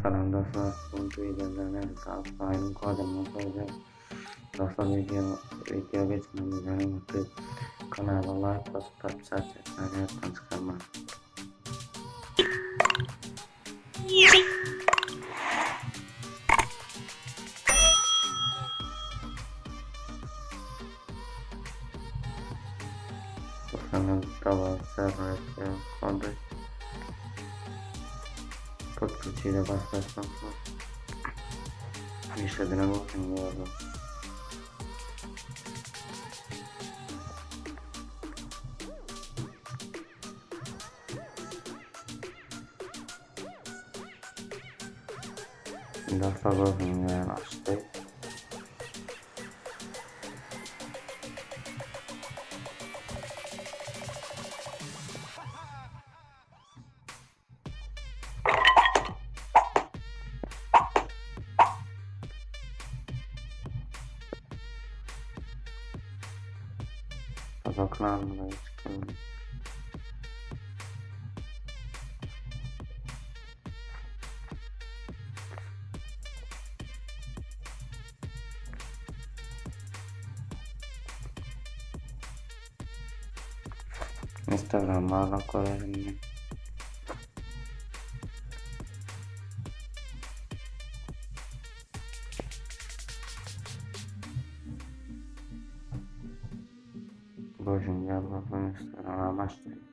Salam dostlar, bu videoda men Alfaýyň koduny görkezjek. Dostlar video video geçmemizden öňürti kanala like basyp podpisat etmegi ýatdan çykarmaň. Kody. Podключile basarsan İşlediğine bakın bu arada. Dostlar bakın yani açtı. Bakın çıkalım. Instagram koyarım. Görüşün gel bakın Instagram'a başlayalım.